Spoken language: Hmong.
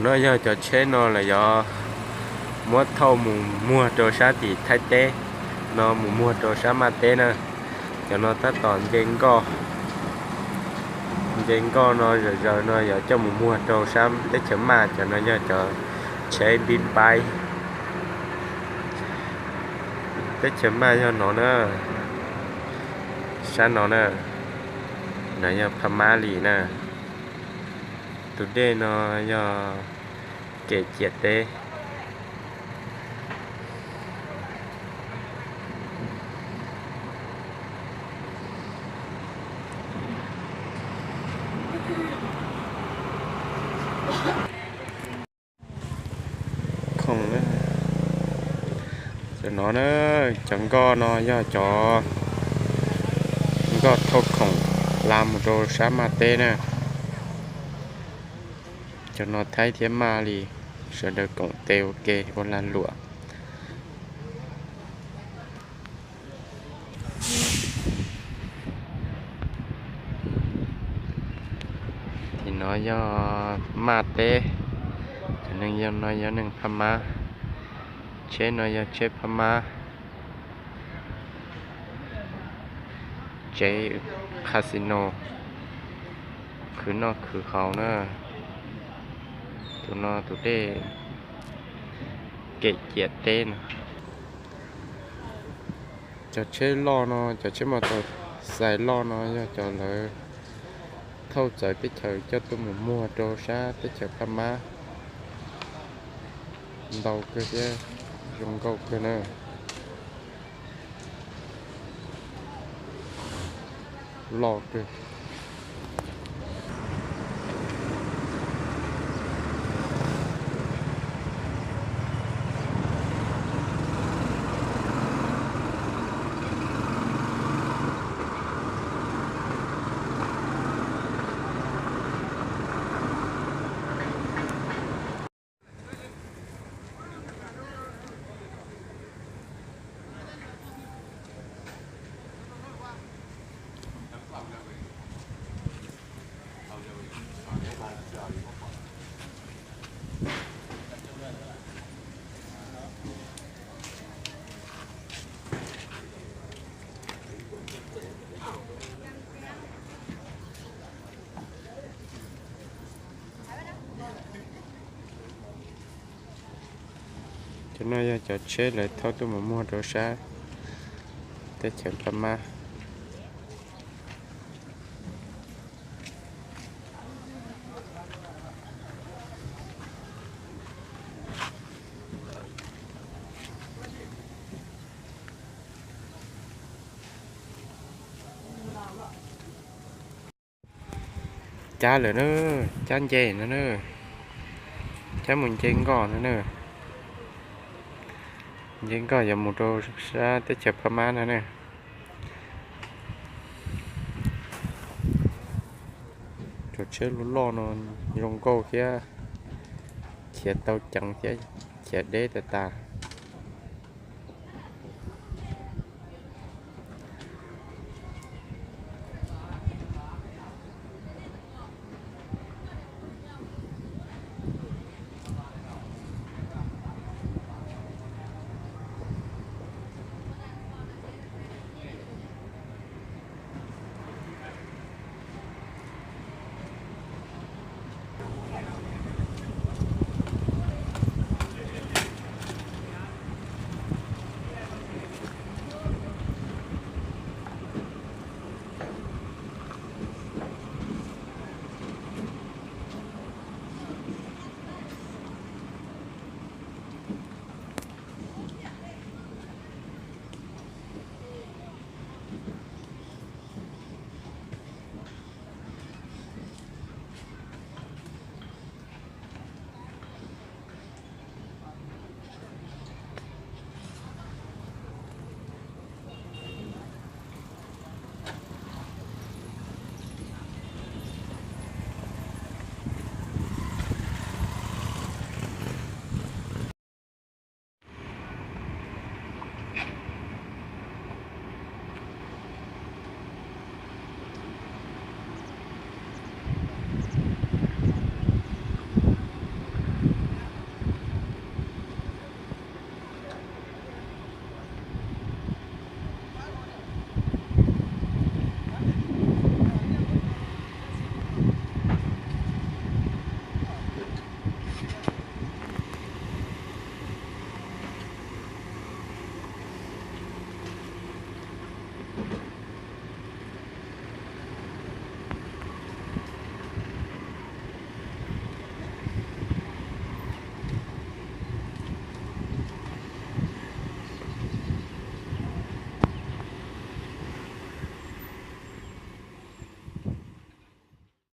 No yog cov tsheb no lawv yuav muab thauj mus muag rau sab tim Thaib teb, no mus muag rau sab Maj teb na. Cov no tab tom nce nkoj, nce nkoj no zaws zaws no yuav coj mus muag rau sab teb chaws Maj. Cov no yog cov tsheb big bike, teb chaws Maj yog no na, sab no na, no yog Phab Mab li na. Tus dej no yog kev ciam teb. Khoom, cov no na, cov nkoj no yog cov nkoj thauj khoom hla mus rau sab Maj teb na. Cov no Thaib thiab Maj li, sawv daws koom tes ua ke ua lag luam. Tim no yog Maj teb, cov neeg no yog neeg Phab Mab, tsheb no yog tsheb Phab Mab, tsev casino, khwv noj khwv haus na. Tus no tus dej kev ciam teb no. Cov tsheb loj no, cov tsheb mos tau xais loj no yog cov lawv thauj txawv teb chaws coj tuaj mus muag rau sab teb chaws Phab Mab. Ntau kawg thiab zoo nkauj kawg na. Loj kawg. Cov no yog cov tsheb lawv thauj tuaj mus muag rau sab teb chaws Phab Mab. Cab lawm na, cab nce no na, cab mus nce nkoj no na. Nce nkoj yuav mus rau sab teb chaws Phab Mab no na. Cov tsheb loj loj no zoo nkauj thiab, khiav tau ceev thiab, khiav deb tas tas.